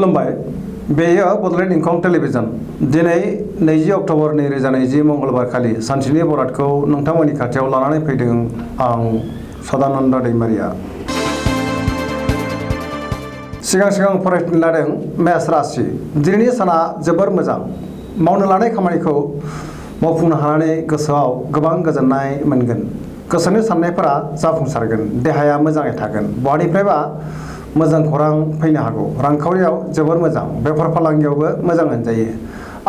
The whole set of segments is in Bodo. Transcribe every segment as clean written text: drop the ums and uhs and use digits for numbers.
खुलुमबाय बेयो बड'लेण्ड इंखं टेलिभिजन दिनै 20 अक्ट'बर 2020 मंगलबार खालि सानसेनि बरादखौ नोंथांमोननि खाथियाव लानानै फैदों आं सदानन्द दैमारिया सिगां फरायफिननो लादों मेष राशि दिनैनि साना जोबोर मोजां मावनो लानाय खामानिखौ मावफुंनो हानानै गोसोआव गोबां गोजोननाय मोनगोन गोसोनि साननायफोरा जाफुंसारगोन देहाया मोजाङै थागोन बहानिफ्रायबा मोजां खौरां फैनो हागौ रांखावरियाव जोबोर मोजां बेफार फालांगियावबो मोजां होनजायो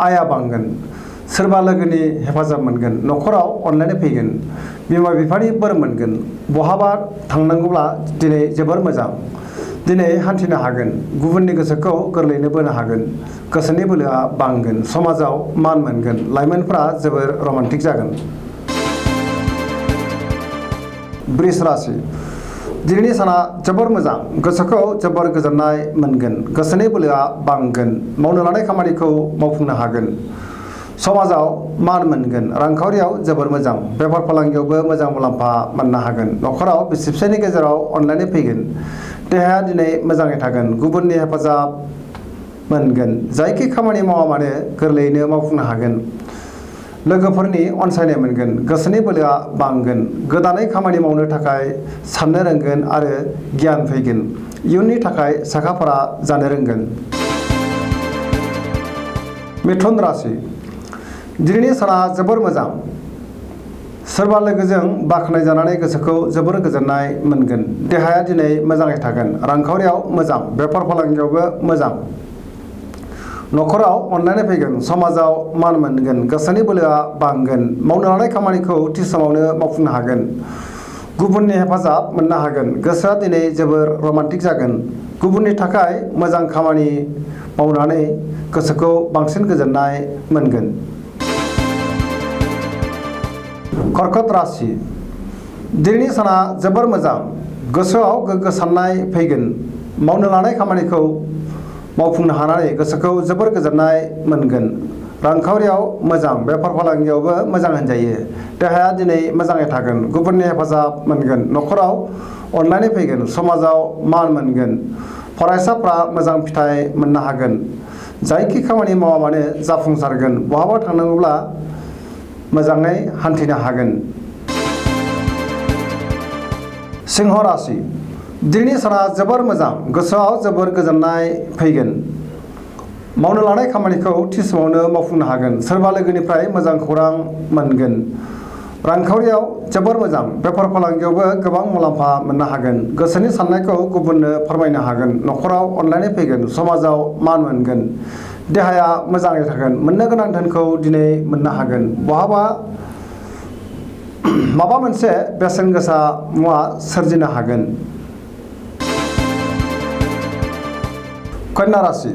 आया बांगोन सोरबा लोगोनि हेफाजाब मोनगोन न'खराव अनलायनाय फैगोन बिमा बिफानि बोर मोनगोन बहाबा थांनांगौब्ला दिनै जोबोर मोजां दिनै हान्थिनो हागोन गुबुननि गोसोखौ गोरलैयैनो बोनो हागोन गोसोनि बोलोआ बांगोन समाजाव मान मोनगोन लाइमोनफोरा जोबोर रमान्टिक जागोन वृष राशि दिनैनि साना जोबोर मोजां गोसोखौ जोबोर गोजोननाय मोनगोन गोसोनि बोलोआ बांगोन मावनो लानाय खामानिखौ मावफुंनो हागोन समाजाव मान मोनगोन रांखावरियाव जोबोर मोजां बेफार फालांगियावबो मोजां मुलाम्फा मोननो हागोन न'खराव बिसि फिसायनि गेजेराव अनलायनाय फैगोन देहाया दिनै मोजाङै थागोन गुबुननि हेफाजाब मोनगोन जायखि खामानि मावा मानो गोरलैयैनो मावफुंनो हागोन लोगोफोरनि अनसायनाय मोनगोन गोसोनि बोलोआ बांगोन गोदानै खामानि मावनो थाखाय साननो रोंगोन आरो गियान फैगोन इयुननि थाखाय साखाफारा जानो रोंगोन मिथुन राशि दिनैनि साना जोबोर मोजां सोरबा लोगोजों बाख्नाय जानानै गोसोखौ जोबोर गोजोननाय मोनगोन देहाया दिनै मोजाङै थागोन रांखावरियाव मोजां बेफार फालांगियावबो मोजां न'खराव अनलायनाय फैगोन समाजाव मान मोनगोन गोसोनि बोलोआ बांगोन मावनो लानाय खामानिखौ थि समावनो मावफुंनो हागोन गुबुननि हेफाजाब मोननो हागोन गोसोआ दिनै जोबोर रमान्टिक जागोन गुबुननि थाखाय मोजां खामानि मावनानै गोसोखौ बांसिन गोजोननाय मोनगोन कर्कट राशि दिनैनि साना जोबोर मोजां गोसोआव गोग्गो साननाय फैगोन मावनो लानाय खामानिखौ मावफुंनो हानानै गोसोखौ जोबोर गोजोननाय मोनगोन रांखावरियाव मोजां बेफार फालांगियावबो मोजां होनजायो देहाया दिनै मोजाङै थागोन गुबुननि हेफाजाब मोनगोन न'खराव अनलायनाय फैगोन समाजाव मान मोनगोन फरायसाफ्रा मोजां फिथाइ मोननो हागोन जायखि खामानि मावा मानो जाफुंसारगोन बहाबा थांनांगौब्ला मोजाङै हान्थिनो हागोन सिंह राशि दिनैनि साना जोबोर मोजां गोसोआव जोबोर गोजोननाय फैगोन मावनो लानाय खामानिखौ थि समावनो मावफुंनो हागोन सोरबा लोगोनिफ्राय मोजां खौरां मोनगोन रांखावरियाव जोबोर मोजां बेफार फालांगियावबो गोबां मुलाम्फा मोननो हागोन गोसोनि साननायखौ गुबुननो फोरमायनो हागोन न'खराव अनलायनाय फैगोन समाजाव मान मोनगोन देहाया मोजाङै थागोन मोननो गोनां धोनखौ दिनै मोननो हागोन बहाबा माबा मोनसे बेसेन गोसा मुवा सोरजिनो हागोन कन्या राशि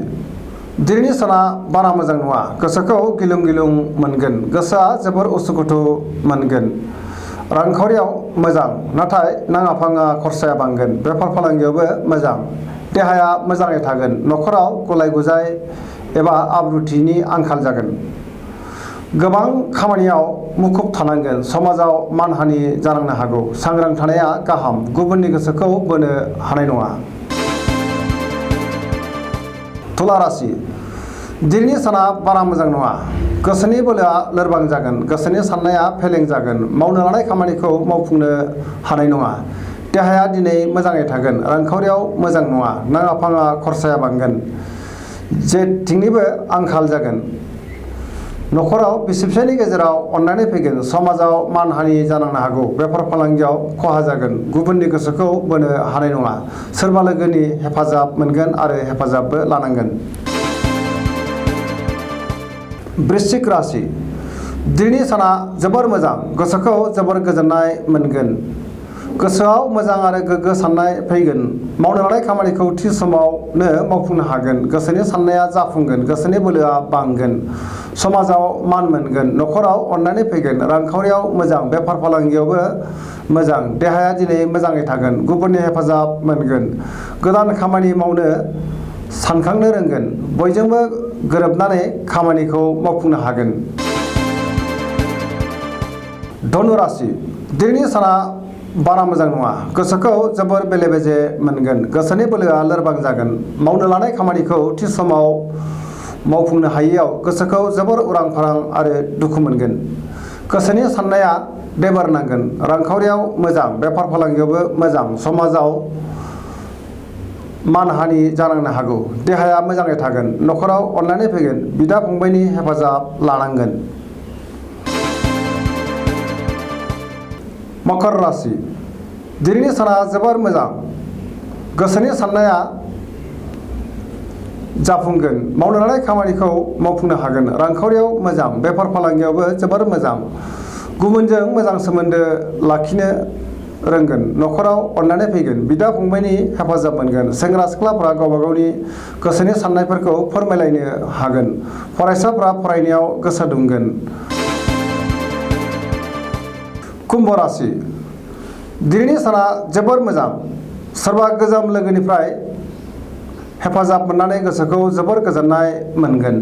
दिनैनि साना बारा मोजां नङा गोसोखौ गिलुं गिलुं मोनगोन गोसोआ जोबोर उसुखुथु मोनगोन रांखावरियाव मोजां नाथाय नाङा फाङा खरसाया बांगोन बेफार फालांगियावबो मोजां देहाया मोजाङै थागोन न'खराव गुलाय गुजाय एबा आब्रुथिनि आंखाल जागोन गोबां खामानियाव मुखुब थानांगोन समाजाव मानहानि जानांनो हागौ सांग्रां थानाया गाहाम गुबुननि गोसोखौ बोनो हानाय नङा तुला राशि दिनैनि साना बारा मोजां नङा गोसोनि बोलोआ लोरबां जागोन गोसोनि साननाया फेलें जागोन मावनो लानाय खामानिखौ मावफुंनो हानाय नङा देहाया दिनै मोजाङै थागोन रांखावरियाव मोजां नङा नाङा फाङा खरसाया बांगोन जेथिंनिबो आंखाल जागोन न'खराव बिसि फिसायनि गेजेराव अनलायनाय फैगोन समाजाव मानहानि जानांनो हागौ बेफार फालांगियाव खहा जागोन गुबुननि गोसोखौ बोनो हानाय नङा सोरबा लोगोनि हेफाजाब मोनगोन आरो हेफाजाबबो लानांगोन वृश्चिक राशि दिनैनि साना जोबोर मोजां गोसोखौ जोबोर गोजोननाय मोनगोन गोसोआव मोजां आरो गोग्गो साननाय फैगोन मावनो लानाय खामानिखौ थि समावनो मावफुंनो हागोन गोसोनि साननाया जाफुंगोन गोसोनि बोलोआ बांगोन समाजाव मान मोनगोन न'खराव अनलायनाय फैगोन रांखावरियाव मोजां बेफार फालांगियावबो मोजां देहाया दिनै मोजाङै थागोन गुबुननि हेफाजाब मोनगोन गोदान खामानि मावनो सानखांनो रोंगोन बयजोंबो गोरोबनानै खामानिखौ मावफुंनो हागोन धनु राशि दिनैनि साना बारा मोजां नङा। गोसोखौ जोबोर बेले-बेजे मोनगोन। गोसोनि बोलोआ लोरबां जागोन। मावनो लानाय खामानिखौ थि समाव मावफुंनो हायैयाव गोसोखौ जोबोर उरां-फारां आरो दुखु मोनगोन। गोसोनि साननाया देबार नांगोन। रांखावरियाव मोजां, बेफार फालांगियावबो मोजां, समाजाव मानहानि जानांनो हागौ। देहाया मोजाङै थागोन। न'खराव अनलायनाय फैगोन। बिदा-फंबायनि हेफाजाब लानांगोन। मकर राशि दिनैनि साना जोबोर मोजां। गोसोनि साननाया जाफुंगोन। मावनो लानाय खामानिखौ मावफुंनो हागोन। रांखावरियाव मोजां, बेफार फालांगियावबो जोबोर मोजां। गुबुनजों मोजां सोमोन्दो लाखिनो रोंगोन। न'खराव अनलायनाय फैगोन। बिदा-फंबायनि हेफाजाब मोनगोन। सेंग्रा-सिख्लाफ्रा गावबा गावनि गोसोनि साननायफोरखौ फोरमायलायनो हागोन। फरायसाफ्रा फरायनायाव गोसो दुंगोन। कुम्भ राशि दिनैनि साना जोबोर मोजां। सोरबा गोजाम लोगोनिफ्राय हेफाजाब मोननानै गोसोखौ जोबोर गोजोननाय मोनगोन।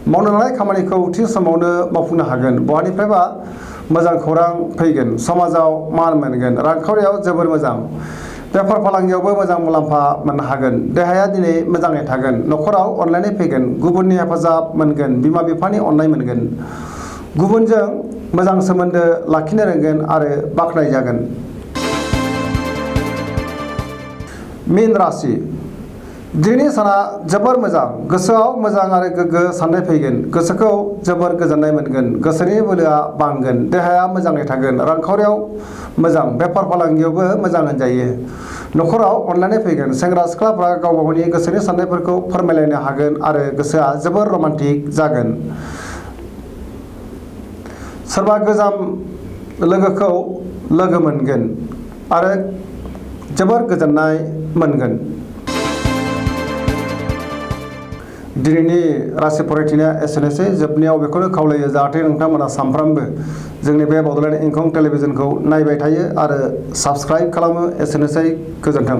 मावनो लानाय खामानिखौ थि समावनो मावफुंनो हागोन। बहानिफ्रायबा मोजां खौरां फैगोन। समाजाव मान मोनगोन। रांखावरियाव जोबोर मोजां। बेफार फालांगियावबो मोजां मुलाम्फा मोननो हागोन। देहाया दिनै मोजाङै थागोन। न'खराव अनलायनाय फैगोन। गुबुननि हेफाजाब मोनगोन। बिमा-बिफानि अननाय मोनगोन। गुबुनजों मोजां सोमोन्दो लाखिनो रोंगोन आरो बाख्नायजागोन। मीन राशि दिनैनि साना जोबोर मोजां। गोसोआव मोजां आरो गोग्गो साननाय फैगोन। गोसोखौ जोबोर गोजोननाय मोनगोन। गोसोनि बोलोआ बांगोन। देहाया मोजाङै थागोन। रांखावरियाव मोजां, बेफार फालांगियावबो मोजां होनजायो। न'खराव अनलायनाय फैगोन। सेंग्रा-सिख्लाफ्रा गावबा गावनि गोसोनि साननायफोरखौ फोरमायलायनो हागोन आरो गोसोआ जोबोर रमान्टिक जागोन। सोरबा गोजाम लोगोखौ लोगो मोनगोन आरो जोबोर गोजोननाय मोनगोन। दिनैनि राशि फरायथिनाया एसेनोसै। जोबनायाव बेखौनो खावलायो जाहाथे नोंथांमोना सानफ्रामबो जोंनि बे बड'लेण्ड इंखं टेलिभिजनखौ नायबाय थायो आरो साबस्क्राइब खालामो। एसेनोसै, गोजोन्थों।